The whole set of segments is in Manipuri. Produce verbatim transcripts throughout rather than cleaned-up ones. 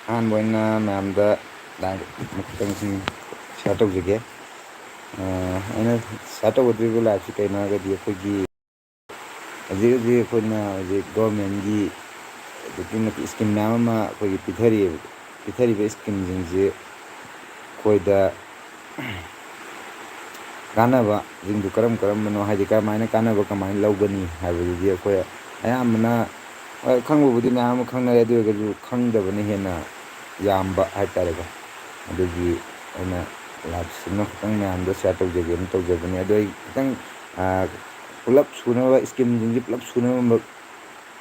ꯑꯍꯥꯟꯕ ꯑꯣꯏꯅ ꯃꯌꯥꯝꯗ ꯂꯥꯏ ꯑꯃꯈꯛꯇꯪ ꯁꯨꯝ ꯁꯤꯌꯥꯔ ꯇꯧꯖꯒꯦ꯫ ꯑ, ꯑꯩꯅ ꯁꯤꯌꯥꯔ ꯇꯧꯒꯗꯧꯔꯤꯕ ꯂꯥꯏꯐꯁꯤ ꯀꯩꯅꯣ ꯍꯥꯏꯔꯒꯗꯤ, ꯑꯩꯈꯣꯏꯒꯤ ꯍꯧꯖꯤꯛ ꯍꯧꯖꯤꯛ ꯑꯩꯈꯣꯏꯅ ꯍꯧꯖꯤꯛ ꯒꯣꯔꯃꯦꯟꯒꯤ ꯑꯗꯨꯛꯀꯤ ꯃꯇꯤꯛ ꯁ꯭ꯀꯤꯝ ꯃꯌꯥꯝ ꯑꯃ ꯑꯩꯈꯣꯏꯒꯤ ꯄꯤꯊꯔꯤꯑꯕ꯫ ꯄꯤꯊꯔꯤꯕ ꯁ꯭ꯀꯤꯝꯁꯤꯡꯁꯤ ꯑꯩꯈꯣꯏꯗ ꯀꯥꯟꯅꯕꯁꯤꯡꯗꯨ ꯀꯔꯝ ꯀꯔꯝꯕꯅꯣ, ꯍꯥꯏꯗꯤ ꯀꯔꯝꯍꯥꯏꯅ ꯀꯥꯟꯅꯕ, ꯀꯃꯥꯏꯅ ꯂꯧꯒꯅꯤ ꯍꯥꯏꯕꯗꯨꯗꯤ ꯑꯩꯈꯣꯏ ꯑꯌꯥꯝꯕꯅ, ꯍꯣꯏ, ꯈꯪꯕꯕꯨꯗꯤ ꯃꯌꯥꯝ ꯑꯃ ꯈꯪꯅꯔꯦ, ꯑꯗꯨ ꯑꯣꯏꯔꯒꯁꯨ ꯈꯪꯗꯕꯅ ꯍꯦꯟꯅ ꯌꯥꯝꯕ ꯍꯥꯏꯇꯥꯔꯦꯀꯣ꯫ ꯑꯗꯨꯒꯤ ꯑꯩꯅ ꯂꯥꯏꯐꯁꯤꯃ ꯈꯤꯇꯪ ꯃꯌꯥꯝꯗ ꯁꯤꯌꯥꯔ ꯇꯧꯖꯒꯦꯅ ꯇꯧꯖꯕꯅꯤ꯫ ꯑꯗꯣ ꯑꯩ ꯈꯤꯇꯪ, ꯑ, ꯄꯨꯂꯞ ꯁꯨꯅꯕ, ꯁ꯭ꯀꯤꯝꯁꯤꯡꯁꯤ ꯄꯨꯂꯞ ꯁꯨꯅꯕ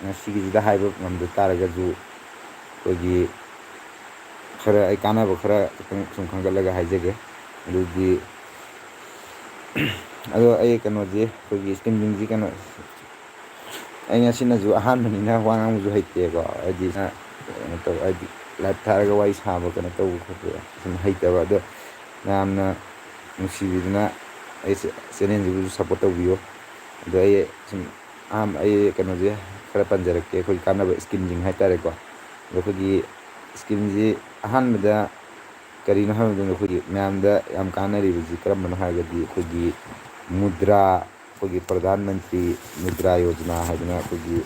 ꯉꯁꯤꯒꯤꯁꯤꯗ ꯍꯥꯏꯕ ꯉꯝꯗ ꯇꯥꯔꯒꯁꯨ, ꯑꯩꯈꯣꯏꯒꯤ ꯈꯔ, ꯑꯩ ꯀꯥꯟꯅꯕ ꯈꯔ ꯈꯤꯇꯪ ꯁꯨꯝ ꯈꯟꯒꯠꯂꯒ ꯍꯥꯏꯖꯒꯦ꯫ ꯑꯗꯨꯗꯤ, ꯑꯗꯣ ꯑꯩ ꯀꯩꯅꯣꯁꯦ, ꯑꯩꯈꯣꯏꯒꯤ ꯁ꯭ꯀꯤꯝꯁꯤꯡꯁꯤ ꯀꯩꯅꯣ, ꯑꯩ ꯉꯁꯤꯅꯁꯨ ꯑꯍꯥꯟꯕꯅꯤꯅ ꯋꯥ ꯉꯥꯡꯕꯁꯨ ꯍꯩꯇꯦꯀꯣ꯫ ꯍꯥꯏꯗꯤ, ꯀꯩꯅꯣ ꯇꯧ, ꯍꯥꯏꯗꯤ ꯂꯥꯏꯞ ꯊꯥꯔꯒ ꯋꯥꯔꯤ ꯁꯥꯕ, ꯀꯩꯅꯣ ꯇꯧꯕ ꯈꯣꯠꯄ ꯁꯨꯝ ꯍꯩꯇꯕ꯫ ꯑꯗꯣ ꯃꯌꯥꯝꯅ ꯅꯨꯡꯁꯤꯕꯤꯗꯨꯅ ꯑꯩ ꯆꯦ-, ꯆꯦꯅꯦꯜꯁꯤꯕꯨꯁꯨ ꯁꯞꯄꯣꯔꯠ ꯇꯧꯕꯤꯌꯨ꯫ ꯑꯗꯣ ꯑꯩ ꯁꯨꯝ ꯑꯍꯥꯟꯕ ꯑꯩ ꯀꯩꯅꯣꯁꯦ ꯈꯔ ꯄꯟꯖꯔꯛꯀꯦ, ꯑꯩꯈꯣꯏꯒꯤ ꯀꯥꯟꯅꯕ ꯁ꯭ꯀꯤꯝꯁꯤꯡ ꯍꯥꯏꯇꯥꯔꯦꯀꯣ꯫ ꯑꯗꯣ ꯑꯩꯈꯣꯏꯒꯤ ꯁ꯭ꯀꯤꯝꯁꯤ ꯑꯍꯥꯟꯕꯗ ꯀꯔꯤꯅꯣ ꯍꯥꯏꯕ ꯃꯇꯝꯗ, ꯑꯩꯈꯣꯏꯒꯤ ꯃꯌꯥꯝꯗ ꯌꯥꯝ ꯀꯥꯟꯅꯔꯤꯕꯁꯤ ꯀꯔꯝꯕꯅꯣ ꯍꯥꯏꯔꯒꯗꯤ, ꯑꯩꯈꯣꯏꯒꯤ ꯃꯨꯗ꯭ꯔꯥ, ꯑꯩꯈꯣꯏꯒꯤ ꯄ꯭ꯔꯙꯥꯟ ꯃꯟꯇ꯭ꯔꯤ ꯃꯨꯗ꯭ꯔꯥ ꯌꯣꯖꯅꯥ ꯍꯥꯏꯗꯅ ꯑꯩꯈꯣꯏꯒꯤ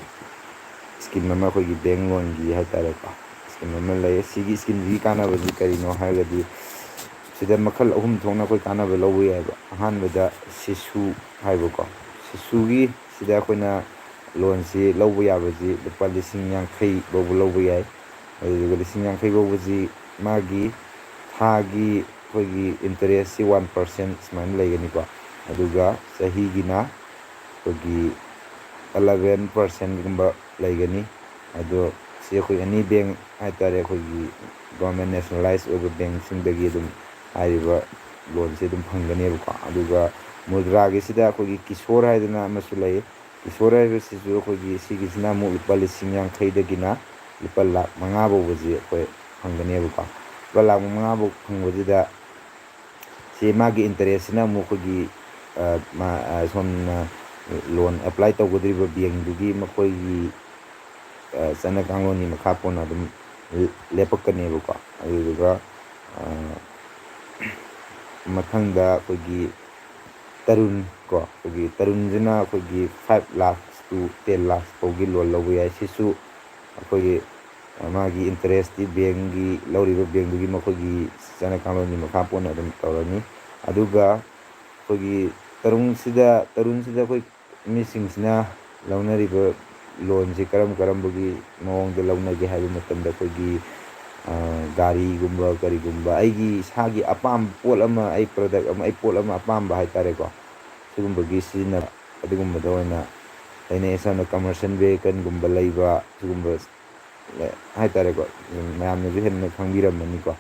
ꯁ꯭ꯀꯤꯝ ꯑꯃ, ꯑꯩꯈꯣꯏꯒꯤ ꯕꯦꯡ ꯂꯣꯟꯒꯤ ꯍꯥꯏꯇꯥꯔꯦꯀꯣ, ꯁ꯭ꯀꯤꯝ ꯑꯃ ꯂꯩ꯫ ꯁꯤꯒꯤ ꯁ꯭ꯀꯤꯝꯁꯤꯒꯤ ꯀꯥꯟꯅꯕꯁꯤ ꯀꯔꯤꯅꯣ ꯍꯥꯏꯔꯒꯗꯤ, ꯁꯤꯗ ꯃꯈꯜ ꯑꯍꯨꯝ ꯊꯣꯛꯅ ꯑꯩꯈꯣꯏ ꯀꯥꯟꯅꯕ ꯂꯧꯕ ꯌꯥꯏꯕ꯫ ꯑꯍꯥꯟꯕꯗ ꯁꯤꯁꯨ ꯍꯥꯏꯕꯀꯣ, ꯁꯤꯁꯨꯒꯤ ꯁꯤꯗ ꯑꯩꯈꯣꯏꯅ ꯂꯣꯟꯁꯤ ꯂꯧꯕ ꯌꯥꯕꯁꯤ ꯂꯨꯄꯥ ꯂꯤꯁꯤꯡ ꯌꯥꯡꯈꯩ ꯐꯥꯎꯕ ꯂꯧꯕ ꯌꯥꯏ꯫ ꯑꯗꯨꯗꯨꯒ ꯂꯤꯁꯤꯡ ꯌꯥꯡꯈꯩ ꯐꯥꯎꯕꯁꯤ ꯃꯥꯒꯤ ꯊꯥꯒꯤ ꯑꯩꯈꯣꯏꯒꯤ ꯏꯟꯇꯔꯦꯁꯁꯤ ꯋꯥꯟ ꯄꯥꯔꯁꯦꯟ ꯁꯨꯃꯥꯏꯅ ꯂꯩꯒꯅꯤꯀꯣ꯫ ꯑꯗꯨꯒ ꯆꯍꯤꯒꯤꯅ ꯑꯩꯈꯣꯏꯒꯤ ꯑꯦꯂꯚꯦꯟ ꯄꯥꯔꯁꯦꯟꯒꯨꯝꯕ ꯂꯩꯒꯅꯤ꯫ ꯑꯗꯣ ꯁꯤ ꯑꯩꯈꯣꯏ ꯑꯦꯅꯤ ꯕꯦꯡ ꯍꯥꯏꯇꯥꯔꯦ, ꯑꯩꯈꯣꯏꯒꯤ ꯒꯣꯔꯃꯦꯟ ꯅꯦꯁꯅꯦꯂꯥꯏꯁ ꯑꯣꯏꯕ ꯕꯦꯡꯁꯤꯡꯗꯒꯤ ꯑꯗꯨꯝ ꯍꯥꯏꯔꯤꯕ ꯂꯣꯟꯁꯦ ꯑꯗꯨꯝ ꯐꯪꯒꯅꯦꯕꯀꯣ꯫ ꯑꯗꯨꯒ ꯃꯨꯗ꯭ꯔꯥꯒꯤꯁꯤꯗ ꯑꯩꯈꯣꯏꯒꯤ ꯀꯤꯁꯣꯔ ꯍꯥꯏꯗꯅ ꯑꯃꯁꯨ ꯂꯩ꯫ ꯀꯤꯁꯣꯔ ꯍꯥꯏꯕꯁꯤꯁꯨ ꯑꯩꯈꯣꯏꯒꯤ ꯁꯤꯒꯤꯁꯤꯅ ꯑꯃꯨꯛ ꯂꯨꯄꯥ ꯂꯤꯁꯤꯡ ꯌꯥꯡꯈꯩꯗꯒꯤꯅ ꯂꯨꯄꯥ ꯂꯥꯈ ꯃꯉꯥ ꯐꯥꯎꯕꯁꯤ ꯑꯩꯈꯣꯏ ꯐꯪꯒꯅꯦꯕꯀꯣ꯫ ꯂꯨꯄꯥ ꯂꯥꯈ ꯃꯉꯥ ꯐꯥꯎ ꯐꯪꯕꯁꯤꯗ ꯁꯤ ꯃꯥꯒꯤ ꯏꯟꯇꯔꯦꯁꯁꯤꯅ ꯑꯃꯨꯛ ꯑꯩꯈꯣꯏꯒꯤ, ꯑ, ꯃꯥ-, ꯑ, ꯁꯣꯝꯅ ꯂꯣꯟ ꯑꯦꯄ꯭ꯂꯥꯏ ꯇꯧꯒꯗꯧꯔꯤꯕ ꯕꯦꯡꯗꯨꯒꯤ ꯃꯈꯣꯏꯒꯤ, ꯑ, ꯆꯠꯅ ꯀꯥꯡꯂꯣꯟꯒꯤ ꯃꯈꯥ ꯄꯣꯟꯅ ꯑꯗꯨꯝ ꯂꯦꯞꯄꯛꯀꯅꯦꯕꯀꯣ꯫ ꯑꯗꯨꯗꯨꯒ ꯃꯊꯪꯗ ꯑꯩꯈꯣꯏꯒꯤ ꯇꯔꯨꯟ ꯀꯣ, ꯑꯩꯈꯣꯏꯒꯤ ꯇꯔꯨꯟꯁꯤꯅ ꯑꯩꯈꯣꯏꯒꯤ five lakhs to ten lakhs ꯐꯥꯎꯒꯤ loan ꯂꯧꯕ ꯌꯥꯏ꯫ ꯁꯤꯁꯨ ꯑꯩꯈꯣꯏꯒꯤ ꯃꯥꯒꯤ interestꯇꯤ bankꯒꯤ, ꯂꯧꯔꯤꯕ bankꯗꯨꯒꯤ ꯃꯈꯣꯏꯒꯤ ꯆꯠꯅ ꯀꯥꯡꯂꯣꯟꯒꯤ ꯃꯈꯥ ꯄꯣꯟꯅ ꯑꯗꯨꯝ ꯇꯧꯔꯅꯤ꯫ ꯑꯗꯨꯒ ꯑꯩꯈꯣꯏꯒꯤ ꯇꯔꯨꯟꯁꯤꯗ, ꯇꯔꯨꯟꯁꯤꯗ ꯑꯩꯈꯣꯏ ꯃꯤꯁꯤꯡꯁꯤꯅ ꯂꯧꯅꯔꯤꯕ loanꯁꯤ ꯀꯔꯝ ꯀꯔꯝꯕꯒꯤ ꯃꯑꯣꯡꯗ ꯂꯧꯅꯒꯦ ꯍꯥꯏꯕ ꯃꯇꯝꯗ, ꯑꯩꯈꯣꯏꯒꯤ ꯒꯥꯔꯤꯒꯨꯝꯕ ꯀꯔꯤꯒꯨꯝꯕ, ꯑꯩꯒꯤ ꯏꯁꯥꯒꯤ ꯑꯄꯥꯝꯕ ꯄꯣꯠ ꯑꯃ, ꯑꯩ product ꯑꯃ, ꯑꯩ ꯄꯣꯠ ꯑꯃ ꯑꯄꯥꯝꯕ ꯍꯥꯏꯇꯥꯔꯦꯀꯣ, ꯁꯤꯒꯨꯝꯕꯒꯤ ꯁꯤꯖꯤꯟꯅꯕ, ꯑꯗꯨꯒꯨꯝꯕꯗ ꯑꯣꯏꯅ ꯂꯩꯅꯩ꯫ ꯁꯝꯅ commercial vehicleꯒꯨꯝꯕ ꯂꯩꯕ, ꯁꯤꯒꯨꯝꯕ ꯍꯥꯏꯇꯥꯔꯦꯀꯣ, ꯃꯌꯥꯝꯅꯁꯨ ꯍꯦꯟꯅ ꯈꯪꯕꯤꯔꯝꯃꯅꯤꯀꯣ꯫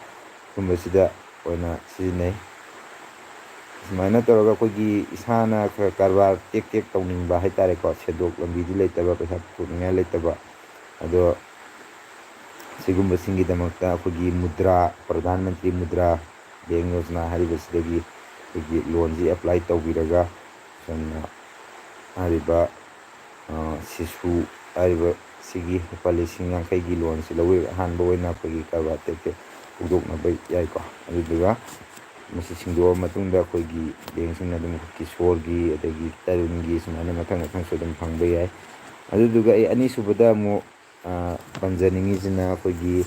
ꯁꯤꯒꯨꯝꯕꯁꯤꯗ ꯑꯣꯏꯅ ꯁꯤꯖꯤꯟꯅꯩ꯫ ꯁꯨꯃꯥꯏꯅ ꯇꯧꯔꯒ ꯑꯩꯈꯣꯏꯒꯤ ꯏꯁꯥꯅ ꯈꯔ ꯀꯔꯕꯥꯔ ꯇꯦꯛ ꯇꯦꯛ ꯇꯧꯅꯤꯡꯕ ꯍꯥꯏꯇꯥꯔꯦꯀꯣ, ꯁꯦꯟꯊꯣꯛ ꯂꯝꯕꯤꯗꯤ ꯂꯩꯇꯕ, ꯄꯩꯁꯥ ꯄꯨꯊꯣꯛꯅꯤꯡꯉꯥꯏ ꯂꯩꯇꯕ, ꯑꯗꯣ ꯁꯤꯒꯨꯝꯕꯁꯤꯡꯒꯤꯗꯃꯛꯇ ꯑꯩꯈꯣꯏꯒꯤ ꯃꯨꯗ꯭ꯔꯥ, ꯄ꯭ꯔꯙꯥꯟ ꯃꯟꯇ꯭ꯔꯤ ꯃꯨꯗ꯭ꯔꯥ bank ꯌꯣꯖꯅꯥ ꯍꯥꯏꯔꯤꯕꯁꯤꯗꯒꯤ ꯑꯩꯈꯣꯏꯒꯤ loanꯁꯤ apply ꯇꯧꯕꯤꯔꯒ, ꯁꯣꯝꯅ ꯍꯥꯏꯔꯤꯕ ꯁꯤꯁꯨ ꯍꯥꯏꯔꯤꯕ ꯁꯤꯒꯤ ꯂꯨꯄꯥ ꯂꯤꯁꯤꯡ ꯌꯥꯡꯈꯩꯒꯤ loanꯁꯤ ꯂꯧꯕꯤꯔꯒ ꯑꯍꯥꯟꯕ ꯑꯣꯏꯅ ꯑꯩꯈꯣꯏꯒꯤ ꯀꯔꯕꯥꯔ ꯇꯦꯛ ꯇꯦꯛ ꯍꯧꯗꯣꯛꯅꯕ ꯌꯥꯏꯀꯣ꯫ ꯑꯗꯨꯗꯨꯒ ꯃꯁꯤ ꯁꯤꯡꯗꯣꯛꯑ ꯃꯇꯨꯡꯗ ꯑꯩꯈꯣꯏꯒꯤ bankꯁꯤꯡꯅ ꯑꯗꯨꯝ ꯀꯤꯁꯣꯔꯒꯤ, ꯑꯗꯒꯤ ꯇꯔꯨꯟꯒꯤ, ꯁꯨꯃꯥꯏꯅ ꯃꯊꯪ ꯃꯊꯪꯁꯨ ꯑꯗꯨꯝ ꯐꯪꯕ ꯌꯥꯏ꯫ ꯑꯗꯨꯗꯨꯒ ꯑꯩ ꯑꯅꯤꯁꯨꯕꯗ ꯑꯃꯨꯛ ꯄꯟꯖꯅꯤꯡꯉꯤꯁꯤꯅ ꯑꯩꯈꯣꯏꯒꯤ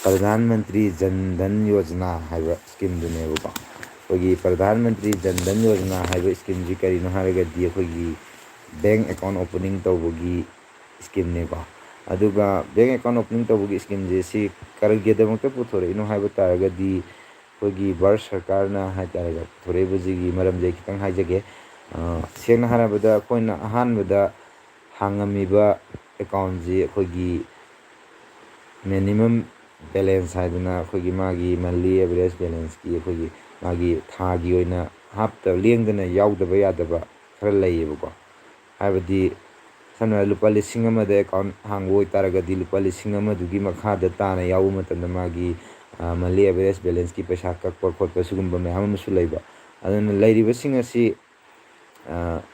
ꯄ꯭ꯔꯙꯥꯟ ꯃꯟꯇ꯭ꯔꯤ ꯖꯟ ꯙꯟ ꯌꯣꯖꯅꯥ ꯍꯥꯏꯕ schemeꯗꯨꯅꯦꯕꯀꯣ꯫ ꯑꯩꯈꯣꯏꯒꯤ ꯄ꯭ꯔꯙꯥꯟ ꯃꯟꯇ꯭ꯔꯤ ꯖꯟ ꯙꯟ ꯌꯣꯖꯅꯥ ꯍꯥꯏꯕ schemeꯁꯤ ꯀꯔꯤꯅꯣ ꯍꯥꯏꯔꯒꯗꯤ, ꯑꯩꯈꯣꯏꯒꯤ bank account opening ꯇꯧꯕꯒꯤ schemeꯅꯦꯀꯣ꯫ ꯑꯗꯨꯒ bank account opening ꯇꯧꯕꯒꯤ schemeꯁꯦ ꯁꯤ ꯀꯔꯤꯒꯤꯗꯃꯛꯇ ꯄꯨꯊꯣꯔꯛꯏꯅꯣ ꯍꯥꯏꯕ ꯇꯥꯔꯒꯗꯤ, ꯑꯩꯈꯣꯏꯒꯤ ꯚꯥꯔꯠ ꯁꯔꯀꯥꯔꯅ ꯍꯥꯏꯇꯥꯔꯦꯀꯣ, ꯄꯨꯊꯣꯔꯛꯏꯕꯁꯤꯒꯤ ꯃꯔꯝꯁꯦ ꯑꯩ ꯈꯤꯇꯪ ꯍꯥꯏꯖꯒꯦ꯫ ꯁꯦꯡꯅ ꯍꯥꯏꯔꯕꯗ, ꯑꯩꯈꯣꯏꯅ ꯑꯍꯥꯟꯕꯗ ꯍꯥꯡꯉꯝꯃꯤꯕ accountꯁꯤ ꯑꯩꯈꯣꯏꯒꯤ minimum balance ꯍꯥꯏꯗꯅ, ꯑꯩꯈꯣꯏꯒꯤ ꯃꯥꯒꯤ monthly average balanceꯀꯤ, ꯑꯩꯈꯣꯏꯒꯤ ꯃꯥꯒꯤ ꯊꯥꯒꯤ ꯑꯣꯏꯅ ꯍꯥꯞꯇ ꯂꯦꯡꯗꯅ ꯌꯥꯎꯗꯕ ꯌꯥꯗꯕ ꯈꯔ ꯂꯩꯌꯦꯕꯀꯣ꯫ ꯍꯥꯏꯕꯗꯤ, ꯁꯝꯅ ꯍꯥꯏꯔꯕꯗ, ꯂꯨꯄꯥ ꯂꯤꯁꯤꯡ ꯑꯃꯗ account ꯍꯥꯡꯕ ꯑꯣꯏꯇꯥꯔꯒꯗꯤ, ꯂꯨꯄꯥ ꯂꯤꯁꯤꯡ ꯑꯃꯗꯨꯒꯤ ꯃꯈꯥꯗ ꯇꯥꯅ ꯌꯥꯎꯕ ꯃꯇꯝꯗ ꯃꯥꯒꯤ monthly average balanceꯀꯤ ꯄꯩꯁꯥ ꯀꯛꯄ ꯈꯣꯠꯄ, ꯁꯤꯒꯨꯝꯕ ꯃꯌꯥꯝ ꯑꯃꯁꯨ ꯂꯩꯕ꯫ ꯑꯗꯨꯅ ꯂꯩꯔꯤꯕꯁꯤꯡ ꯑꯁꯤ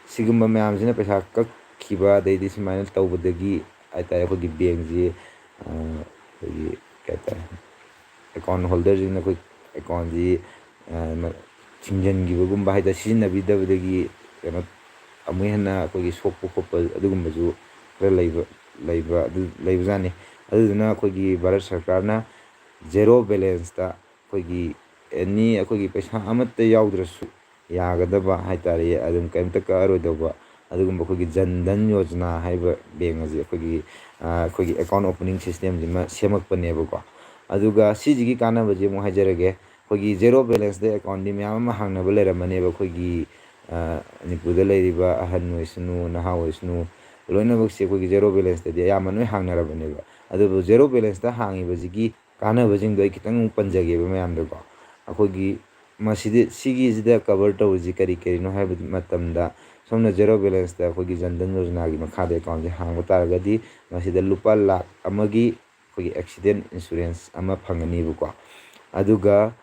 ꯁꯤꯒꯨꯝꯕ ꯃꯌꯥꯝꯁꯤꯅ ꯄꯩꯁꯥ ꯀꯛꯈꯤꯕ, ꯑꯗꯩꯗꯤ ꯁꯨꯃꯥꯏꯅ ꯇꯧꯕꯗꯒꯤ ꯍꯥꯏꯇꯥꯔꯦ, ꯑꯩꯈꯣꯏꯒꯤ ꯕꯦꯡꯁꯤ, ꯑꯩꯈꯣꯏꯒꯤ ꯀꯩ ꯍꯥꯏꯇꯥꯔꯦ, ꯑꯦꯀꯥꯎꯟ ꯍꯣꯜꯗꯔꯁꯤꯡꯅ ꯑꯩꯈꯣꯏ ꯑꯦꯀꯥꯎꯟꯁꯤ ꯊꯤꯡꯖꯤꯟꯈꯤꯕꯒꯨꯝꯕ ꯍꯥꯏꯇꯥꯔꯦ, ꯁꯤꯖꯤꯟꯅꯕꯤꯗꯕꯗꯒꯤ ꯀꯩꯅꯣ ꯑꯃꯨꯛ ꯍꯦꯟꯅ ꯑꯩꯈꯣꯏꯒꯤ ꯁꯣꯛꯄ ꯈꯣꯠꯄ ꯑꯗꯨꯒꯨꯝꯕꯁꯨ ꯈꯔ ꯂꯩꯕ ꯂꯩꯕ ꯑꯗꯨ ꯂꯩꯕꯖꯥꯠꯅꯤ꯫ ꯑꯗꯨꯗꯨꯅ ꯑꯩꯈꯣꯏꯒꯤ ꯚꯥꯔꯠ ꯁꯔꯀꯥꯔꯅ ꯖꯦꯔꯣ ꯕꯦꯂꯦꯟꯁꯇ ꯑꯩꯈꯣꯏꯒꯤ ꯑꯦꯅꯤ ꯑꯩꯈꯣꯏꯒꯤ ꯄꯩꯁꯥ ꯑꯃꯠꯇ ꯌꯥꯎꯗ꯭ꯔꯁꯨ ꯌꯥꯒꯗꯕ ꯍꯥꯏꯇꯥꯔꯦ, ꯑꯗꯨꯝ ꯀꯔꯤꯝꯇ ꯀꯛꯑꯔꯣꯏꯗꯧꯕ ꯑꯗꯨꯒꯨꯝꯕ ꯑꯩꯈꯣꯏꯒꯤ ꯖꯟ ꯙꯟ ꯌꯣꯖꯅꯥ ꯍꯥꯏꯕ ꯕꯦꯡ ꯑꯁꯤ ꯑꯩꯈꯣꯏꯒꯤ ꯑꯩꯈꯣꯏꯒꯤ ꯑꯦꯀꯥꯎꯟ ꯑꯣꯄꯅꯤꯡ ꯁꯤꯁꯇꯦꯝꯁꯤꯃ ꯁꯦꯝꯃꯛꯄꯅꯦꯕꯀꯣ꯫ ꯑꯗꯨꯒ ꯁꯤꯁꯤꯒꯤ ꯀꯥꯟꯅꯕꯁꯦ ꯑꯃꯨꯛ ꯍꯥꯏꯖꯔꯒꯦ꯫ ꯑꯩꯈꯣꯏꯒꯤ ꯖꯦꯔꯣ ꯕꯦꯂꯦꯟꯁꯇ ꯑꯦꯀꯥꯎꯟꯗꯤ ꯃꯌꯥꯝ ꯑꯃ ꯍꯥꯡꯅꯕ ꯂꯩꯔꯝꯃꯅꯦꯕ ꯑꯩꯈꯣꯏꯒꯤ ꯃꯅꯤꯄꯨꯔꯗ ꯂꯩꯔꯤꯕ ꯑꯍꯟ ꯑꯣꯏꯁꯅꯨ, ꯅꯍꯥ ꯑꯣꯏꯁꯅꯨ, ꯂꯣꯏꯅꯃꯛꯁꯦ ꯑꯩꯈꯣꯏꯒꯤ ꯖꯦꯔꯣ ꯕꯦꯂꯦꯟꯁꯇꯗꯤ ꯑꯌꯥꯝꯕ ꯂꯣꯏ ꯍꯥꯡꯅꯔꯕꯅꯦꯕ꯫ ꯑꯗꯨꯕꯨ ꯖꯦꯔꯣ ꯕꯦꯂꯦꯟꯁꯇ ꯍꯥꯡꯉꯤꯕꯁꯤꯒꯤ ꯀꯥꯟꯅꯕꯁꯤꯡꯗꯣ ꯑꯩ ꯈꯤꯇꯪ ꯑꯃꯨꯛ ꯄꯟꯖꯒꯦꯕ ꯃꯌꯥꯝꯗꯀꯣ꯫ ꯑꯩꯈꯣꯏꯒꯤ ꯃꯁꯤꯗ, ꯁꯤꯒꯤꯁꯤꯗ ꯀꯕꯔ ꯇꯧꯔꯤꯁꯤ ꯀꯔꯤ ꯀꯔꯤꯅꯣ ꯍꯥꯏꯕ ꯃꯇꯝꯗ, ꯁꯣꯝꯅ ꯖꯦꯔꯣ ꯕꯦꯂꯦꯟꯁꯇ ꯑꯩꯈꯣꯏꯒꯤ ꯖꯟ ꯙꯟ ꯌꯣꯖꯅꯥꯒꯤ ꯃꯈꯥꯗ ꯑꯦꯀꯥꯎꯟꯁꯦ ꯍꯥꯡꯕ ꯇꯥꯔꯒꯗꯤ ꯃꯁꯤꯗ ꯂꯨꯄꯥ ꯂꯥꯈ ꯑꯃꯒꯤ ꯑꯩꯈꯣꯏꯒꯤ ꯑꯦꯛꯁꯤꯗꯦꯟ ꯏꯟꯁꯨꯔꯦꯟꯁ ꯑꯃ ꯐꯪꯒꯅꯤꯕꯀꯣ꯫ ꯑꯗꯨꯒ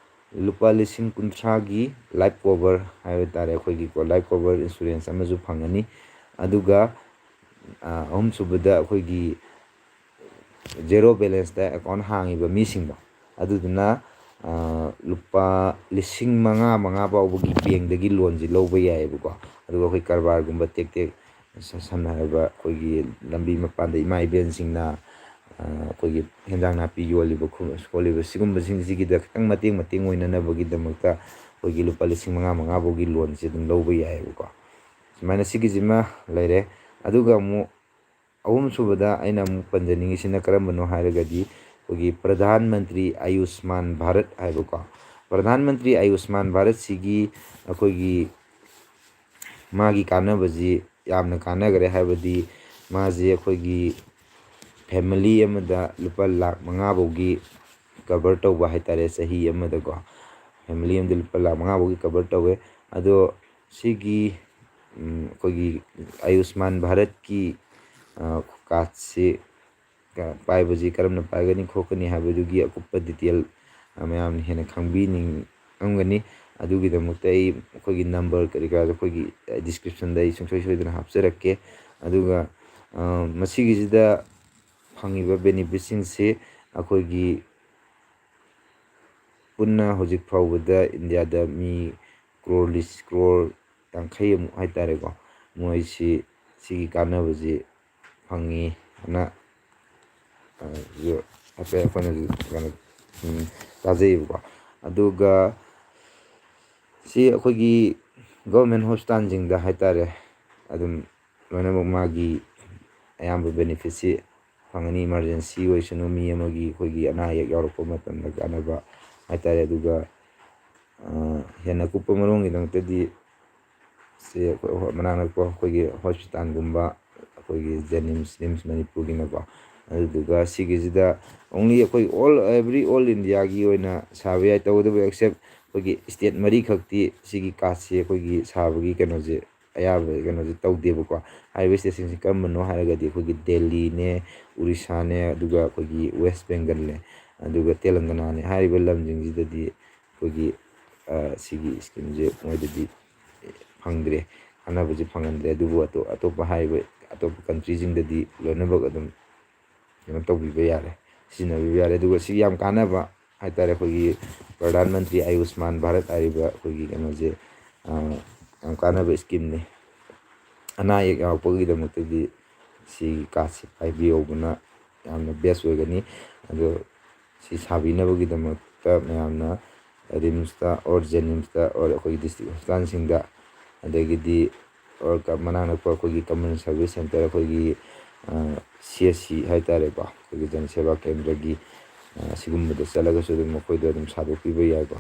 ꯂꯨꯄꯥ ꯂꯤꯁꯤꯡ ꯀꯨꯟꯊ꯭ꯔꯥꯒꯤ ꯂꯥꯏꯐ ꯀꯣꯕꯔ ꯍꯥꯏꯕ ꯇꯥꯔꯦ, ꯑꯩꯈꯣꯏꯒꯤꯀꯣ, ꯂꯥꯏꯐ ꯀꯣꯕꯔ ꯏꯟꯁꯨꯔꯦꯟꯁ ꯑꯃꯁꯨ ꯐꯪꯒꯅꯤ꯫ ꯑꯗꯨꯒ ꯑꯍꯨꯝꯁꯨꯕꯗ ꯑꯩꯈꯣꯏꯒꯤ ꯖꯦꯔꯣ ꯕꯦꯂꯦꯟꯁꯇ ꯑꯦꯀꯥꯎꯟ ꯍꯥꯡꯉꯤꯕ ꯃꯤꯁꯤꯡꯗꯣ, ꯑꯗꯨꯗꯨꯅ ꯂꯨꯄꯥ ꯂꯤꯁꯤꯡ ꯃꯉꯥ ꯃꯉꯥ ꯐꯥꯎꯕꯒꯤ ꯕꯦꯡꯗꯒꯤ ꯂꯣꯟꯁꯤ ꯂꯧꯕ ꯌꯥꯏꯑꯕꯀꯣ꯫ ꯑꯗꯨꯒ ꯑꯩꯈꯣꯏ ꯀꯔꯕꯥꯔꯒꯨꯝꯕ ꯇꯦꯛ ꯇꯦꯛ ꯁꯝꯅ ꯍꯥꯏꯔꯕ ꯑꯩꯈꯣꯏꯒꯤ ꯂꯝꯕꯤ ꯃꯄꯥꯟꯗ ꯏꯃꯥ ꯏꯕꯦꯟꯁꯤꯡꯅ ꯑꯩꯈꯣꯏꯒꯤ ꯍꯦꯟꯖꯥꯡ ꯅꯥꯄꯤ ꯌꯣꯜꯂꯤꯕ ꯈꯣꯠꯂꯤꯕ ꯁꯤꯒꯨꯝꯕꯁꯤꯡꯁꯤꯒꯤꯗ ꯈꯤꯇꯪ ꯃꯇꯦꯡ ꯃꯇꯦꯡ ꯑꯣꯏꯅꯅꯕꯒꯤꯗꯃꯛꯇ ꯑꯩꯈꯣꯏꯒꯤ ꯂꯨꯄꯥ ꯂꯤꯁꯤꯡ ꯃꯉꯥ ꯃꯉꯥ ꯐꯥꯎꯒꯤ ꯂꯣꯟꯁꯦ ꯑꯗꯨꯝ ꯂꯧꯕ ꯌꯥꯏꯑꯕꯀꯣ꯫ ꯁꯨꯃꯥꯏꯅ ꯁꯤꯒꯤꯁꯤꯃ ꯂꯩꯔꯦ꯫ ꯑꯗꯨꯒ ꯑꯃꯨꯛ ꯑꯍꯨꯝꯁꯨꯕꯗ ꯑꯩꯅ ꯑꯃꯨꯛ ꯄꯟꯖꯅꯤꯡꯉꯤꯁꯤꯅ ꯀꯔꯝꯕꯅꯣ ꯍꯥꯏꯔꯒꯗꯤ ꯑꯩꯈꯣꯏꯒꯤ ꯄ꯭ꯔꯙꯥꯟ ꯃꯟꯇ꯭ꯔꯤ ꯑꯌꯨꯁꯃꯥꯟ ꯚꯥꯔꯠ ꯍꯥꯏꯕꯀꯣ꯫ ꯄ꯭ꯔꯙꯥꯟ ꯃꯟꯇ꯭ꯔꯤ ꯑꯌꯨꯁꯃꯥꯟ ꯚꯥꯔꯠꯁꯤꯒꯤ ꯑꯩꯈꯣꯏꯒꯤ ꯃꯥꯒꯤ ꯀꯥꯟꯅꯕꯁꯤ ꯌꯥꯝꯅ ꯀꯥꯟꯅꯈ꯭ꯔꯦ꯫ ꯍꯥꯏꯕꯗꯤ ꯃꯥꯁꯤ ꯑꯩꯈꯣꯏꯒꯤ ꯐꯦꯃꯤꯂꯤ ꯑꯃꯗ ꯂꯨꯄꯥ ꯂꯥꯈ ꯃꯉꯥ ꯐꯥꯎꯒꯤ ꯀꯕꯔ ꯇꯧꯕ ꯍꯥꯏꯇꯥꯔꯦ, ꯆꯍꯤ ꯑꯃꯗꯀꯣ꯫ ꯐꯦꯃꯤꯂꯤ ꯑꯃꯗ ꯂꯨꯄꯥ ꯂꯥꯈ ꯃꯉꯥ ꯐꯥꯎꯒꯤ ꯀꯕꯔ ꯇꯧꯋꯦ꯫ ꯑꯗꯣ ꯁꯤꯒꯤ ꯑꯩꯈꯣꯏꯒꯤ ꯑꯌꯨꯁꯃꯥꯟ ꯚꯥꯔꯠꯀꯤ ꯀꯥꯔꯠꯁꯤ ꯄꯥꯏꯕꯁꯤ ꯀꯔꯝꯅ ꯄꯥꯏꯒꯅꯤ ꯈꯣꯠꯀꯅꯤ ꯍꯥꯏꯕꯗꯨꯒꯤ ꯑꯀꯨꯞꯄ ꯗꯤꯇꯦꯜ ꯃꯌꯥꯝꯅ ꯍꯦꯟꯅ ꯈꯪꯕꯤꯅꯤꯡꯉꯝꯒꯅꯤ꯫ ꯑꯗꯨꯒꯤꯗꯃꯛꯇ ꯑꯩ ꯑꯩꯈꯣꯏꯒꯤ ꯅꯝꯕꯔ ꯀꯔꯤ ꯀꯔꯥꯁꯨ ꯑꯩꯈꯣꯏꯒꯤ ꯗꯤꯁꯀ꯭ꯔꯤꯞꯁꯟꯗ ꯑꯩ ꯁꯨꯡꯁꯣꯏ ꯁꯣꯏꯗꯅ ꯍꯥꯞꯆꯔꯛꯀꯦ꯫ ꯑꯗꯨꯒ ꯃꯁꯤꯒꯤꯁꯤꯗ ꯐꯪꯉꯤꯕ ꯕꯦꯅꯤꯐꯤꯠꯁꯤꯡꯁꯤ ꯑꯩꯈꯣꯏꯒꯤ ꯄꯨꯟꯅ ꯍꯧꯖꯤꯛ ꯐꯥꯎꯕꯗ ꯏꯟꯗꯤꯌꯥꯗ ꯃꯤ ꯀ꯭ꯔꯣꯔ ꯂꯤꯁ ꯀ꯭ꯔꯣꯔ ꯌꯥꯡꯈꯩꯃꯨꯛ ꯍꯥꯏꯇꯥꯔꯦꯀꯣ, ꯃꯣꯏꯁꯤ ꯁꯤꯒꯤ ꯀꯥꯟꯅꯕꯁꯤ ꯐꯪꯉꯤ ꯍꯥꯏꯅ ꯍꯥꯏꯐꯦꯠ ꯑꯩꯈꯣꯏꯅꯁꯨ ꯀꯩꯅꯣ ꯇꯥꯖꯩꯌꯦꯕꯀꯣ꯫ ꯑꯗꯨꯒ ꯁꯤ ꯑꯩꯈꯣꯏꯒꯤ ꯒꯣꯔꯃꯦꯟ ꯍꯣꯁꯄꯤꯇꯥꯜꯁꯤꯡꯗ ꯍꯥꯏꯇꯥꯔꯦ, ꯑꯗꯨꯝ ꯂꯣꯏꯅꯃꯛ ꯃꯥꯒꯤ ꯑꯌꯥꯝꯕ ꯕꯦꯅꯤꯐꯤꯠꯁꯤ ꯐꯪꯒꯅꯤ꯫ ꯏꯃꯥꯔꯖꯦꯟꯁꯤ ꯑꯣꯏꯁꯅꯨ, ꯃꯤ ꯑꯃꯒꯤ ꯑꯩꯈꯣꯏꯒꯤ ꯑꯅꯥ ꯑꯌꯦꯛ ꯌꯥꯎꯔꯛꯄ ꯃꯇꯝꯗ ꯀꯥꯟꯅꯕ ꯍꯥꯏꯇꯥꯔꯦ꯫ ꯑꯗꯨꯒ ꯍꯦꯟꯅ ꯀꯨꯞꯄ ꯃꯔꯣꯜꯒꯤꯗꯃꯛꯇꯗꯤ ꯁꯤ ꯑꯩꯈꯣꯏ ꯃꯅꯥꯛ ꯅꯛꯄ ꯑꯩꯈꯣꯏꯒꯤ ꯍꯣꯁꯄꯤꯇꯥꯜꯒꯨꯝꯕ, ꯑꯩꯈꯣꯏꯒꯤ ꯖꯦꯅꯤꯝꯁ, ꯔꯤꯝꯁ ꯃꯅꯤꯄꯨꯔꯒꯤꯅꯀꯣ꯫ ꯑꯗꯨꯗꯨꯒ ꯁꯤꯒꯤꯁꯤꯗ only ꯑꯩꯈꯣꯏ all, every all Indiaꯒꯤ ꯑꯣꯏꯅ ꯁꯥꯕ ꯌꯥꯏ꯫ ꯇꯧꯕꯇꯕꯨ except ꯑꯩꯈꯣꯏꯒꯤ ꯁ꯭ꯇꯦꯠ ꯃꯔꯤꯈꯛꯇꯤ ꯁꯤꯒꯤ ꯀꯥꯔꯠꯁꯦ ꯑꯩꯈꯣꯏꯒꯤ ꯁꯥꯕꯒꯤ ꯀꯩꯅꯣꯁꯦ, ꯑꯌꯥꯕ ꯀꯩꯅꯣꯁꯦ ꯇꯧꯗꯦꯕꯀꯣ꯫ ꯍꯥꯏꯔꯤꯕ ꯁ꯭ꯇꯦꯠꯁꯤꯡꯁꯤ ꯀꯔꯝꯕꯅꯣ ꯍꯥꯏꯔꯒꯗꯤ ꯑꯩꯈꯣꯏꯒꯤ ꯗꯦꯜꯂꯤꯅꯦ, ꯎꯔꯤꯁꯥꯅꯦ, ꯑꯗꯨꯒ ꯑꯩꯈꯣꯏꯒꯤ ꯋꯦꯁ ꯕꯦꯡꯒꯜꯅꯦ, ꯑꯗꯨꯒ ꯇꯦꯂꯪꯒꯅꯥꯅꯦ꯫ ꯍꯥꯏꯔꯤꯕ ꯂꯝꯁꯤꯡꯁꯤꯗꯗꯤ ꯑꯩꯈꯣꯏꯒꯤ ꯁꯤꯒꯤ ꯁ꯭ꯀꯤꯝꯁꯦ ꯃꯣꯏꯗꯗꯤ ꯐꯪꯗ꯭ꯔꯦ, ꯀꯥꯟꯅꯕꯁꯦ ꯐꯪꯍꯟꯗ꯭ꯔꯦ꯫ ꯑꯗꯨꯕꯨ ꯑꯇꯣꯞ ꯑꯇꯣꯞꯄ ꯍꯥꯏꯔꯤꯕ ꯑꯇꯣꯞꯄ ꯀꯟꯇ꯭ꯔꯤꯁꯤꯡꯗꯗꯤ ꯂꯣꯏꯅꯃꯛ ꯑꯗꯨꯝ ꯀꯩꯅꯣ ꯇꯧꯕꯤꯕ ꯌꯥꯔꯦ, ꯁꯤꯖꯤꯟꯅꯕꯤꯕ ꯌꯥꯔꯦ꯫ ꯑꯗꯨꯒ ꯁꯤ ꯌꯥꯝ ꯀꯥꯟꯅꯕ ꯍꯥꯏꯇꯥꯔꯦ, ꯑꯩꯈꯣꯏꯒꯤ ꯄ꯭ꯔꯙꯥꯟ ꯃꯟꯇ꯭ꯔꯤ ꯑꯌꯨꯁꯃꯥꯟ ꯚꯥꯔꯠ ꯍꯥꯏꯔꯤꯕ ꯑꯩꯈꯣꯏꯒꯤ ꯀꯩꯅꯣꯁꯦ ꯌꯥꯝ ꯀꯥꯟꯅꯕ ꯁ꯭ꯀꯤꯝꯅꯤ꯫ ꯑꯅꯥ ꯑꯌꯦꯛ ꯌꯥꯎꯔꯛꯄꯒꯤꯗꯃꯛꯇꯗꯤ ꯁꯤꯒꯤ ꯀꯥꯔꯠꯁꯦ ꯄꯥꯏꯕꯤꯍꯧꯕꯅ ꯌꯥꯝꯅ ꯕꯦꯁ ꯑꯣꯏꯒꯅꯤ꯫ ꯑꯗꯣ ꯁꯤ ꯁꯥꯕꯤꯅꯕꯒꯤꯗꯃꯛꯇ ꯃꯌꯥꯝꯅ ꯔꯤꯝꯁꯇ ꯑꯣꯔ ꯖꯦꯅꯤꯝꯁꯇ ꯑꯣꯔ ꯑꯩꯈꯣꯏꯒꯤ ꯗꯤꯁꯇ꯭ꯔꯤꯛ ꯍꯣꯁꯄꯤꯇꯥꯜꯁꯤꯡꯗ, ꯑꯗꯒꯤꯗꯤ ꯑꯣꯔ ꯃꯅꯥꯛ ꯅꯛꯄ ꯑꯩꯈꯣꯏꯒꯤ ꯀꯃꯟ ꯁꯔꯚꯤꯁ ꯁꯦꯟꯇꯔ, ꯑꯩꯈꯣꯏꯒꯤ ꯁꯤ ꯑꯦꯁ ꯁꯤ ꯍꯥꯏꯇꯥꯔꯦꯀꯣ, ꯑꯩꯈꯣꯏꯒꯤ ꯖꯟ ꯁꯦꯕꯥ ꯀꯦꯟꯗ꯭ꯔꯒꯤ ꯁꯤꯒꯨꯝꯕꯗ ꯆꯠꯂꯒꯁꯨ ꯑꯗꯨꯝ ꯃꯈꯣꯏꯗ ꯑꯗꯨꯝ ꯁꯥꯗꯣꯛꯄꯤꯕ ꯌꯥꯏꯀꯣ꯫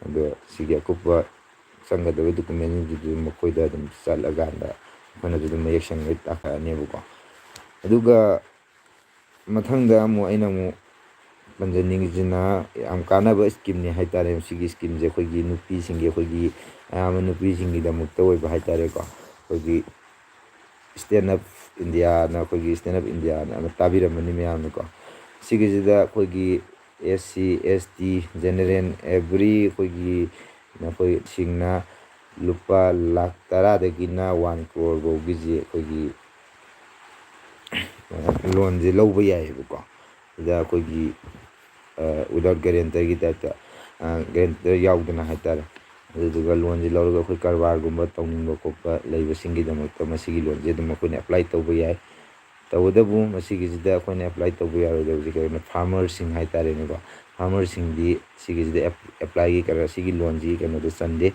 ꯑꯗꯣ ꯁꯤꯒꯤ ꯑꯀꯨꯞꯄ ꯆꯪꯒꯗꯕ ꯗꯣꯀꯨꯃꯦꯟꯁꯤꯡꯗꯨꯁꯨ ꯃꯈꯣꯏꯗ ꯑꯗꯨꯝ ꯆꯠꯂꯀꯥꯟꯗ ꯑꯩꯈꯣꯏꯅꯁꯨ ꯑꯗꯨꯝ ꯃꯌꯦꯛ ꯁꯦꯡꯅ ꯇꯥꯛꯑꯅꯦꯕꯀꯣ꯫ ꯑꯗꯨꯒ ꯃꯊꯪꯗ ꯑꯃꯨꯛ ꯑꯩꯅ ꯑꯃꯨꯛ ꯄꯟꯖꯅꯤꯡꯉꯤꯁꯤꯅ ꯌꯥꯝ ꯀꯥꯟꯅꯕ ꯁ꯭ꯀꯤꯝꯅꯤ ꯍꯥꯏꯇꯥꯔꯦ꯫ ꯃꯁꯤꯒꯤ ꯁ꯭ꯀꯤꯝꯁꯦ ꯑꯩꯈꯣꯏꯒꯤ ꯅꯨꯄꯤꯁꯤꯡꯒꯤ, ꯑꯩꯈꯣꯏꯒꯤ ꯑꯌꯥꯝꯕ ꯅꯨꯄꯤꯁꯤꯡꯒꯤꯗꯃꯛꯇ ꯑꯣꯏꯕ ꯍꯥꯏꯇꯥꯔꯦꯀꯣ꯫ ꯑꯩꯈꯣꯏꯒꯤ ꯁ꯭ꯇꯦꯟ ꯑꯞ ꯏꯟꯗꯤꯌꯥꯅ, ꯑꯩꯈꯣꯏꯒꯤ ꯁ꯭ꯇꯦꯟ ꯑꯞ ꯏꯟꯗꯤꯌꯥꯅ ꯑꯃ ꯇꯥꯕꯤꯔꯝꯃꯅꯤ ꯃꯌꯥꯝꯅꯀꯣ꯫ ꯁꯤꯒꯤꯁꯤꯗ ꯑꯩꯈꯣꯏꯒꯤ ꯑꯦꯁ ꯁꯤ, ꯑꯦꯁ ꯇꯤ, ꯖꯦꯅꯦꯔꯦꯜ, ꯑꯦꯕ꯭ꯔꯤ ꯑꯩꯈꯣꯏꯒꯤ ꯅꯈꯣꯏꯁꯤꯡꯅ ꯂꯨꯄꯥ ꯂꯥꯈ ꯇꯔꯥꯗꯒꯤꯅ ꯋꯥꯟ ꯀ꯭ꯔꯣꯔ ꯐꯥꯎꯒꯤꯁꯤ ꯑꯩꯈꯣꯏꯒꯤ ꯂꯣꯟꯁꯦ ꯂꯧꯕ ꯌꯥꯏꯌꯦꯕꯀꯣ꯫ ꯁꯤꯗ ꯑꯩꯈꯣꯏꯒꯤ without guarantorꯒꯤ typeꯇ, guarantor ꯌꯥꯎꯗꯅ ꯍꯥꯏꯇꯥꯔꯦ꯫ ꯑꯗꯨꯗꯨꯒ ꯂꯣꯟꯁꯦ ꯂꯧꯔꯒ ꯑꯩꯈꯣꯏ ꯀꯔꯕꯥꯔꯒꯨꯝꯕ ꯇꯧꯅꯤꯡꯕ ꯈꯣꯠꯄ ꯂꯩꯕꯁꯤꯡꯒꯤꯗꯃꯛꯇ ꯃꯁꯤꯒꯤ ꯂꯣꯟꯁꯦ ꯑꯗꯨꯝ ꯑꯩꯈꯣꯏꯅ apply ꯇꯧꯕ ꯌꯥꯏ꯫ ꯇꯧꯕꯇꯕꯨ ꯃꯁꯤꯒꯤꯁꯤꯗ ꯑꯩꯈꯣꯏꯅ apply ꯇꯧꯕ ꯌꯥꯔꯣꯏꯗꯕꯁꯦ ꯀꯩꯅꯣ, farmerꯁꯤꯡ ꯍꯥꯏꯇꯥꯔꯦꯅꯦꯀꯣ꯫ Farmerꯁꯤꯡꯗꯤ ꯁꯤꯒꯤꯁꯤꯗ applyꯒꯤ ꯀꯩꯅꯣ, ꯁꯤꯒꯤ ꯂꯣꯟꯁꯤꯒꯤ ꯀꯩꯅꯣꯗ ꯆꯟꯗꯦ,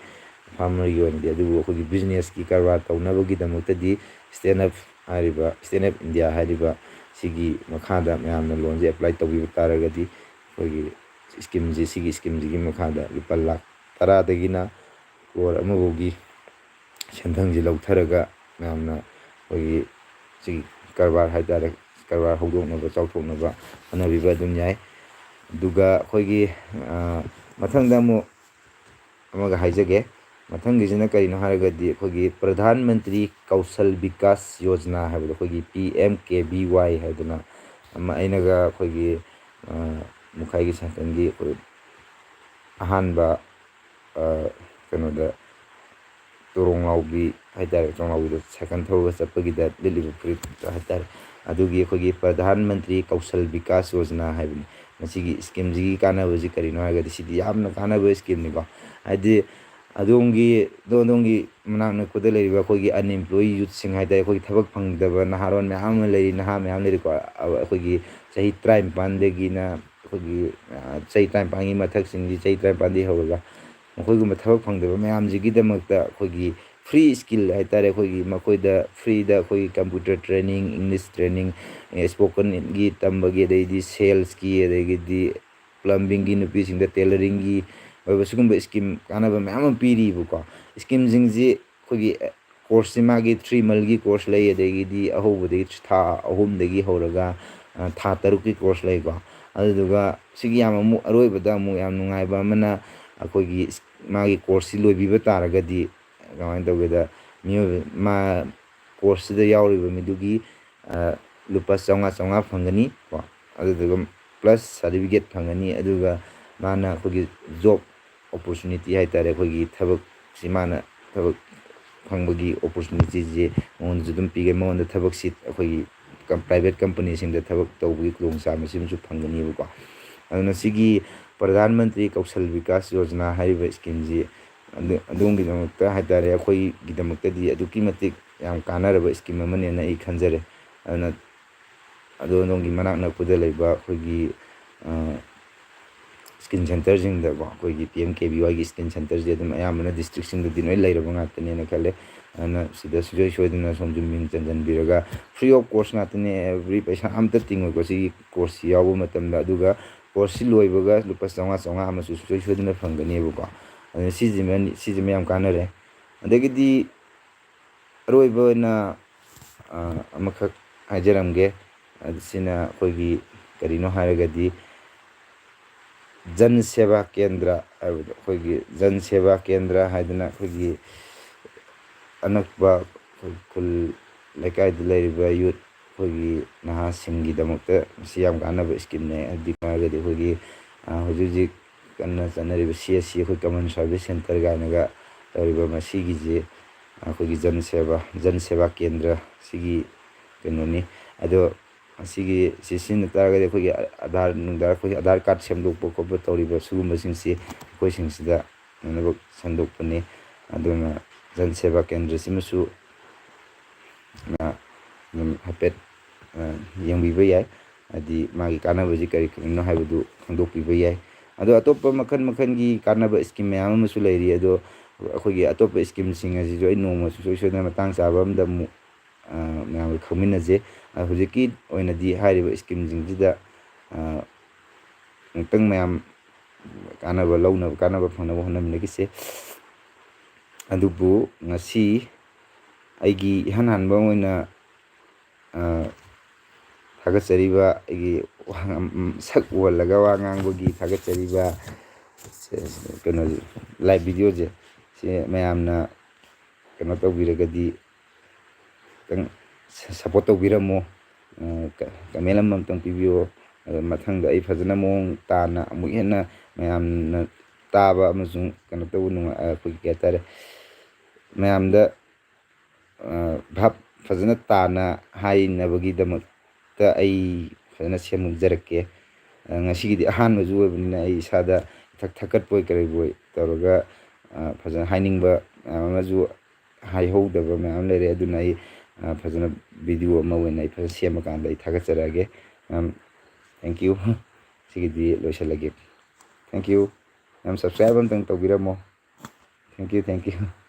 farmerꯒꯤ ꯑꯣꯏꯅꯗꯤ꯫ ꯑꯗꯨꯕꯨ ꯑꯩꯈꯣꯏꯒꯤ businessꯀꯤ ꯀꯔꯕꯥꯔ ꯇꯧꯅꯕꯒꯤꯗꯃꯛꯇꯗꯤ stand up ꯍꯥꯏꯔꯤꯕ, Stand Up India ꯍꯥꯏꯔꯤꯕ ꯁꯤꯒꯤ ꯃꯈꯥꯗ ꯃꯌꯥꯝꯅ ꯂꯣꯟꯁꯦ apply ꯇꯧꯕꯤꯕ ꯇꯥꯔꯒꯗꯤ ꯑꯩꯈꯣꯏꯒꯤ schemeꯁꯦ, ꯁꯤꯒꯤ schemeꯁꯤꯒꯤ ꯃꯈꯥꯗ ꯂꯨꯄꯥ ꯂꯥꯈ ꯇꯔꯥꯗꯒꯤꯅ ꯀ꯭ꯔꯣꯔ ꯑꯃꯐꯥꯎꯒꯤ ꯁꯦꯟꯊꯪꯁꯤ ꯂꯧꯊꯔꯒ ꯃꯌꯥꯝꯅ ꯑꯩꯈꯣꯏꯒꯤ ꯁꯤꯒꯤ ꯀꯔꯕꯥꯔ ꯍꯥꯏꯇꯥꯔꯦ, ꯀꯔꯕꯥꯔ ꯍꯧꯗꯣꯛꯅꯕ, ꯆꯥꯎꯊꯣꯛꯅꯕ ꯍꯣꯠꯅꯕꯤꯕ ꯑꯗꯨꯝ ꯌꯥꯏ꯫ ꯑꯗꯨꯒ ꯑꯩꯈꯣꯏꯒꯤ ꯃꯊꯪꯗ ꯑꯃꯨꯛ ꯑꯃꯒ ꯍꯥꯏꯖꯒꯦ꯫ ꯃꯊꯪꯒꯤꯁꯤꯅ ꯀꯔꯤꯅꯣ ꯍꯥꯏꯔꯒꯗꯤ ꯑꯩꯈꯣꯏꯒꯤ ꯄ꯭ꯔꯙꯥꯟ ꯃꯟꯇ꯭ꯔꯤ ꯀꯧꯁꯜ ꯕꯤꯀꯥꯁ ꯌꯣꯖꯅꯥ ꯍꯥꯏꯕꯗꯣ, ꯑꯩꯈꯣꯏꯒꯤ PMKVY ꯍꯥꯏꯗꯅ ꯑꯃ, ꯑꯩꯅꯒ ꯑꯩꯈꯣꯏꯒꯤ ꯃꯨꯈꯥꯏꯒꯤ ꯁꯥꯏꯀꯜꯒꯤ ꯑꯩꯈꯣꯏ ꯑꯍꯥꯟꯕ ꯀꯩꯅꯣꯗ ꯇꯣꯔꯣꯡ ꯂꯥꯎꯕꯤ ꯍꯥꯏꯇꯥꯔꯦ, ꯇꯣꯔꯣꯡ ꯂꯥꯎꯕꯤꯗ ꯁꯥꯏꯀꯜ ꯊꯧꯔꯒ ꯆꯠꯄꯒꯤꯗ ꯂꯤꯠꯂꯤꯕ ꯐꯨꯔꯤꯠ ꯍꯥꯏꯇꯥꯔꯦ꯫ ꯑꯗꯨꯒꯤ ꯑꯩꯈꯣꯏꯒꯤ ꯄ꯭ꯔꯙꯥꯟ ꯃꯟꯇ꯭ꯔꯤ ꯀꯧꯁꯜ ꯕꯤꯀꯥꯁ ꯌꯣꯖꯅꯥ ꯍꯥꯏꯕꯅꯤ꯫ ꯃꯁꯤꯒꯤ schemeꯁꯤꯒꯤ ꯀꯥꯟꯅꯕꯁꯤ ꯀꯔꯤꯅꯣ ꯍꯥꯏꯔꯒꯗꯤ ꯁꯤꯗꯤ ꯌꯥꯝꯅ ꯀꯥꯟꯅꯕ schemeꯅꯤꯀꯣ꯫ ꯍꯥꯏꯗꯤ ꯑꯗꯣꯝꯒꯤ, ꯑꯗꯣꯝꯒꯤ ꯃꯅꯥꯛ ꯅꯛꯄꯗ ꯂꯩꯔꯤꯕ ꯑꯩꯈꯣꯏꯒꯤ unemployed youthꯁꯤꯡ ꯍꯥꯏꯇꯥꯔꯦ, ꯑꯩꯈꯣꯏꯒꯤ ꯊꯕꯛ ꯐꯪꯗꯕ ꯅꯍꯥꯔꯣꯜ ꯃꯌꯥꯝ ꯑꯃ ꯂꯩꯔꯤ, ꯅꯍꯥ ꯃꯌꯥꯝ ꯂꯩꯔꯤꯀꯣ꯫ ꯑꯩꯈꯣꯏꯒꯤ ꯆꯍꯤ ꯇꯔꯥꯅꯤꯄꯥꯟꯗꯒꯤꯅ ꯑꯩꯈꯣꯏꯒꯤ ꯆꯍꯤ ꯇꯔꯥꯅꯤꯄꯥꯟꯒꯤ ꯃꯊꯛꯁꯤꯡꯗꯤ, ꯆꯍꯤ ꯇꯔꯥꯅꯤꯄꯥꯟꯗꯒꯤ ꯍꯧꯔꯒ ꯃꯈꯣꯏꯒꯨꯝꯕ ꯊꯕꯛ ꯐꯪꯗꯕ ꯃꯌꯥꯝꯁꯤꯒꯤꯗꯃꯛꯇ ꯑꯩꯈꯣꯏꯒꯤ free skill ꯍꯥꯏꯇꯥꯔꯦ, ꯑꯩꯈꯣꯏꯒꯤ ꯃꯈꯣꯏꯗ freeꯗ ꯑꯩꯈꯣꯏꯒꯤ computer training, English training, spokenꯒꯤ ꯇꯝꯕꯒꯤ, ꯑꯗꯩꯗꯤ salesꯀꯤ, ꯑꯗꯒꯤꯗꯤ plumbingꯒꯤ, ꯅꯨꯄꯤꯁꯤꯡꯗ tailoringꯒꯤ ꯑꯣꯏꯕ ꯁꯤꯒꯨꯝꯕ scheme ꯀꯥꯟꯅꯕ ꯃꯌꯥꯝ ꯑꯃ ꯄꯤꯔꯤꯕꯀꯣ꯫ Schemeꯁꯤꯡꯁꯤ ꯑꯩꯈꯣꯏꯒꯤ courseꯁꯤ ꯃꯥꯒꯤ three monthꯒꯤ course ꯂꯩ, ꯑꯗꯒꯤꯗꯤ ꯑꯍꯧꯕꯗꯒꯤ ꯊꯥ ꯑꯍꯨꯝꯗꯒꯤ ꯍꯧꯔꯒ ꯊꯥ ꯇꯔꯨꯛꯀꯤ course ꯂꯩꯀꯣ꯫ ꯑꯗꯨꯗꯨꯒ ꯁꯤꯒꯤ ꯌꯥꯝ ꯑꯃꯨꯛ ꯑꯔꯣꯏꯕꯗ ꯑꯃꯨꯛ ꯌꯥꯝ ꯅꯨꯡꯉꯥꯏꯕ ꯑꯃꯅ ꯑꯩꯈꯣꯏꯒꯤ ꯃꯥꯒꯤ courseꯁꯤ ꯂꯣꯏꯕꯤꯕ ꯇꯥꯔꯒꯗꯤ ꯀꯃꯥꯏꯅ ꯇꯧꯒꯦꯗ, ꯃꯤꯑꯣꯏꯕ ꯃꯥ courseꯁꯤꯗ ꯌꯥꯎꯔꯤꯕ ꯃꯤꯗꯨꯒꯤ ꯂꯨꯄꯥ ꯆꯥꯝꯃꯉꯥ ꯆꯥꯝꯃꯉꯥ ꯐꯪꯒꯅꯤ ꯀꯣ꯫ ꯑꯗꯨꯗꯨꯒ plus certificate ꯐꯪꯒꯅꯤ꯫ ꯑꯗꯨꯒ ꯃꯥꯅ ꯑꯩꯈꯣꯏꯒꯤ job opportunity ꯍꯥꯏꯇꯥꯔꯦ, ꯑꯩꯈꯣꯏꯒꯤ ꯊꯕꯛꯁꯤ ꯃꯥꯅ ꯊꯕꯛ ꯐꯪꯕꯒꯤ opportunityꯁꯦ ꯃꯉꯣꯟꯗꯁꯨ ꯑꯗꯨꯝ ꯄꯤꯒꯅꯤ꯫ ꯃꯉꯣꯟꯗ ꯊꯕꯛꯁꯤ ꯑꯩꯈꯣꯏꯒꯤ ꯀꯝ-, private companyꯁꯤꯡꯗ ꯊꯕꯛ ꯇꯧꯕꯒꯤ ꯈꯨꯗꯣꯡꯆꯥꯕ ꯃꯁꯤꯃꯁꯨ ꯐꯪꯒꯅꯦꯕꯀꯣ꯫ ꯑꯗꯨꯅ ꯁꯤꯒꯤ ꯄ꯭ꯔꯙꯥꯟ ꯃꯟꯇ꯭ꯔꯤ ꯀꯧꯁꯜ ꯕꯤꯀꯥꯁ ꯌꯣꯖꯅꯥ ꯍꯥꯏꯔꯤꯕ schemeꯁꯤ ꯑꯗꯨ-, ꯑꯗꯣꯝꯒꯤꯗꯃꯛꯇ ꯍꯥꯏ ꯇꯥꯔꯦ, ꯑꯩꯈꯣꯏꯒꯤꯗꯃꯛꯇꯗꯤ ꯑꯗꯨꯛꯀꯤ ꯃꯇꯤꯛ ꯌꯥꯝ ꯀꯥꯟꯅꯔꯕ scheme ꯑꯃꯅꯦꯅ ꯑꯩ ꯈꯟꯖꯔꯦ꯫ ꯑꯗꯨꯅ ꯑꯗꯣ ꯑꯗꯣꯝꯒꯤ ꯃꯅꯥꯛ ꯅꯛꯄꯗ ꯂꯩꯕ ꯑꯩꯈꯣꯏꯒꯤ, ꯑ, skin centreꯁꯤꯡꯗꯀꯣ, ꯑꯩꯈꯣꯏꯒꯤ P M K V Yꯒꯤ skin centreꯁꯦ ꯑꯗꯨꯝ ꯑꯌꯥꯝꯕꯅ districtꯁꯤꯡꯗꯗꯤ ꯂꯣꯏ ꯂꯩꯔꯕ ꯉꯥꯛꯇꯅꯦꯅ ꯈꯜꯂꯦ꯫ ꯑꯗꯨꯅ ꯁꯤꯗ ꯁꯨꯡꯁꯣꯏ ꯁꯣꯏꯗꯅ ꯁꯣꯝꯁꯨ ꯃꯤꯡ ꯆꯟꯁꯤꯟꯕꯤꯔꯒ, free of cost ꯉꯥꯛꯇꯅꯦ, every ꯄꯩꯁꯥ ꯑꯝꯇ ꯇꯤꯡꯉꯣꯏꯀꯣ ꯁꯤꯒꯤ courseꯁꯤ ꯌꯥꯎꯕ ꯃꯇꯝꯗ꯫ ꯑꯗꯨꯒ courseꯁꯤ ꯂꯣꯏꯕꯒ ꯂꯨꯄꯥ ꯆꯥꯝꯃꯉꯥ, ꯆꯥꯝꯃꯉꯥ ꯑꯃꯁꯨ ꯁꯨꯡꯁꯣꯏ ꯁꯣꯏꯗꯅ ꯐꯪꯒꯅꯦꯕꯀꯣ꯫ ꯑꯗꯨꯅ ꯁꯤꯁꯤꯃ, ꯁꯤꯁꯤꯃ ꯌꯥꯝ ꯀꯥꯟꯅꯔꯦ꯫ ꯑꯗꯒꯤꯗꯤ ꯑꯔꯣꯏꯕ ꯑꯣꯏꯅ, ꯑ, ꯑꯃꯈꯛ ꯍꯥꯏꯖꯔꯝꯒꯦ꯫ ꯑ, ꯁꯤꯅ ꯑꯩꯈꯣꯏꯒꯤ ꯀꯔꯤꯅꯣ ꯍꯥꯏꯔꯒꯗꯤ, ꯖꯟ ꯁꯦꯕꯥ ꯀꯦꯟꯗ꯭ꯔ ꯍꯥꯏꯕꯗꯣ, ꯑꯩꯈꯣꯏꯒꯤ ꯖꯟ ꯁꯦꯕꯥ ꯀꯦꯟꯗ꯭ꯔ ꯍꯥꯏꯗꯅ ꯑꯩꯈꯣꯏꯒꯤ ꯑꯅꯛꯄ ꯑꯩꯈꯣꯏ ꯈꯨꯜ ꯂꯩꯀꯥꯏꯗ ꯂꯩꯔꯤꯕ youth, ꯑꯩꯈꯣꯏꯒꯤ ꯅꯍꯥꯁꯤꯡꯒꯤꯗꯃꯛꯇ ꯃꯁꯤ ꯌꯥꯝ ꯀꯥꯟꯅꯕ schemeꯅꯦ꯫ ꯑꯗꯨꯒꯤ ꯍꯥꯏꯔꯒꯗꯤ ꯑꯩꯈꯣꯏꯒꯤ, ꯑ, ꯍꯧꯖꯤꯛ ꯍꯧꯖꯤꯛ ꯀꯟꯅ ꯆꯠꯅꯔꯤꯕ C S C, ꯑꯩꯈꯣꯏ Common Service Centre ꯀꯥꯏꯅꯒ ꯇꯧꯔꯤꯕ ꯃꯁꯤꯒꯤꯁꯤ ꯑꯩꯈꯣꯏꯒꯤ ꯖꯟ ꯁꯦꯕꯥ, ꯖꯟ ꯁꯦꯕꯥ ꯀꯦꯟꯗ꯭ꯔ ꯁꯤꯒꯤ ꯀꯩꯅꯣꯅꯤ꯫ ꯑꯗꯣ ꯃꯁꯤꯒꯤ ꯁꯤ ꯁꯤꯖꯤꯟꯅ ꯇꯥꯔꯒꯗꯤ ꯑꯩꯈꯣꯏꯒꯤ ꯑꯙꯥꯔ ꯅꯨꯡꯙꯥꯔ, ꯑꯩꯈꯣꯏꯒꯤ ꯑꯙꯥꯔ card ꯁꯦꯝꯗꯣꯛꯄ ꯈꯣꯠꯄ ꯇꯧꯔꯤꯕ ꯁꯤꯒꯨꯝꯕꯁꯤꯡꯁꯤ ꯑꯩꯈꯣꯏꯁꯤꯡꯁꯤꯗ ꯐꯅꯕ ꯁꯟꯗꯣꯛꯄꯅꯤ꯫ ꯑꯗꯨꯅ ꯖꯟ ꯁꯦꯕꯥ ꯀꯦꯟꯗ꯭ꯔꯁꯤꯃꯁꯨ, ꯑ, ꯑꯗꯨꯝ ꯍꯥꯏꯐꯦꯠ, ꯑ, ꯌꯦꯡꯕꯤꯕ ꯌꯥꯏ꯫ ꯍꯥꯏꯗꯤ ꯃꯥꯒꯤ ꯀꯥꯟꯅꯕꯁꯤ ꯀꯔꯤ ꯀꯔꯤꯅꯣ ꯍꯥꯏꯕꯗꯨ ꯈꯪꯗꯣꯛꯄꯤꯕ ꯌꯥꯏ꯫ ꯑꯗꯣ ꯑꯇꯣꯞꯄ ꯃꯈꯜ ꯃꯈꯜꯒꯤ ꯀꯥꯟꯅꯕ scheme ꯃꯌꯥꯝ ꯑꯃꯁꯨ ꯂꯩꯔꯤ꯫ ꯑꯗꯣ ꯑꯩꯈꯣꯏꯒꯤ ꯑꯇꯣꯞꯄ schemeꯁꯤꯡ ꯑꯁꯤꯁꯨ ꯑꯩ ꯅꯣꯡꯃ ꯁꯨꯡꯁꯣꯏ ꯁꯣꯏꯗꯅ ꯃꯇꯥꯡ ꯆꯥꯕ ꯑꯃꯗ ꯑꯃꯨꯛ, ꯑ, ꯃꯌꯥꯝꯒ ꯈꯪꯃꯤꯟꯅꯁꯦ꯫ ꯑ, ꯍꯧꯖꯤꯛꯀꯤ ꯑꯣꯏꯅꯗꯤ ꯍꯥꯏꯔꯤꯕ schemeꯁꯤꯡꯁꯤꯗ, ꯑ, ꯑꯃꯨꯛꯇꯪ ꯃꯌꯥꯝ ꯀꯥꯟꯅꯕ ꯂꯧꯅꯕ, ꯀꯥꯟꯅꯕ ꯐꯪꯅꯕ ꯍꯣꯠꯅꯃꯤꯟꯅꯈꯤꯁꯦ꯫ ꯑꯗꯨꯕꯨ ꯉꯁꯤ ꯑꯩꯒꯤ ꯏꯍꯥꯟ ꯍꯥꯟꯕ ꯑꯣꯏꯅ, ꯑ, ꯊꯥꯒꯠꯆꯔꯤꯕ ꯑꯩꯒꯤ ꯋꯥ ꯉꯥꯡ-, ꯁꯛ ꯎꯍꯜꯂꯒ ꯋꯥ ꯉꯥꯡꯕꯒꯤ ꯊꯥꯒꯠꯆꯔꯤꯕ ꯁꯦ-, ꯀꯩꯅꯣ, live videoꯁꯦ, ꯁꯤ ꯃꯌꯥꯝꯅ ꯀꯩꯅꯣ ꯇꯧꯕꯤꯔꯒꯗꯤ ꯈꯤꯇꯪ ꯁ-, support ꯇꯧꯕꯤꯔꯝꯃꯣ꯫ ꯑ, ꯀ-, comment ꯑꯃꯃꯝꯇꯪ ꯄꯤꯕꯤꯌꯣ꯫ ꯑꯗꯣ ꯃꯊꯪꯗ ꯑꯩ ꯐꯖꯅ ꯃꯑꯣꯡ ꯇꯥꯅ ꯑꯃꯨꯛ ꯍꯦꯟꯅ ꯃꯌꯥꯝꯅ ꯇꯥꯕ ꯑꯃꯁꯨꯡ ꯀꯩꯅꯣ ꯇꯧꯕ ꯅꯨꯡꯉꯥꯏ-, ꯑ, ꯑꯩꯈꯣꯏꯒꯤ ꯀꯩ ꯍꯥꯏꯇꯥꯔꯦ, ꯃꯌꯥꯝꯗ, ꯑ, ꯚꯥꯞ ꯐꯖꯅ ꯇꯥꯅ ꯍꯥꯏꯅꯕꯒꯤꯗꯃꯛꯇ ꯑꯩ ꯐꯖꯅ ꯁꯦꯝꯖꯔꯛꯀꯦ꯫ ꯑ, ꯉꯁꯤꯒꯤꯗꯤ ꯑꯍꯥꯟꯕꯁꯨ ꯑꯣꯏꯕꯅꯤꯅ ꯑꯩ ꯏꯁꯥꯗ ꯏꯊꯛ ꯊꯛꯀꯠꯄꯣꯏ ꯀꯔꯤꯕꯣꯏ ꯇꯧꯔꯒ, ꯑ, ꯐꯖꯅ ꯍꯥꯏꯅꯤꯡꯕ ꯃꯌꯥꯝ ꯑꯃꯁꯨ ꯍꯥꯏꯍꯧꯗꯕ ꯃꯌꯥꯝ ꯂꯩꯔꯦ꯫ ꯑꯗꯨꯅ ꯑꯩ, ꯑ, ꯐꯖꯅ video ꯑꯃ ꯑꯣꯏꯅ ꯑꯩ ꯐꯖꯅ ꯁꯦꯝꯃꯀꯥꯟꯗ ꯑꯩ ꯊꯥꯒꯠꯆꯔꯛꯑꯒꯦ꯫ ꯃꯌꯥꯝ, thank you꯫ ꯁꯤꯒꯤꯗꯤ ꯂꯣꯏꯁꯤꯜꯂꯒꯦ꯫ Thank you꯫ ꯃꯌꯥꯝ subscribe ꯑꯝꯇꯪ ꯇꯧꯕꯤꯔꯝꯃꯣ꯫ Thank you, thank you꯫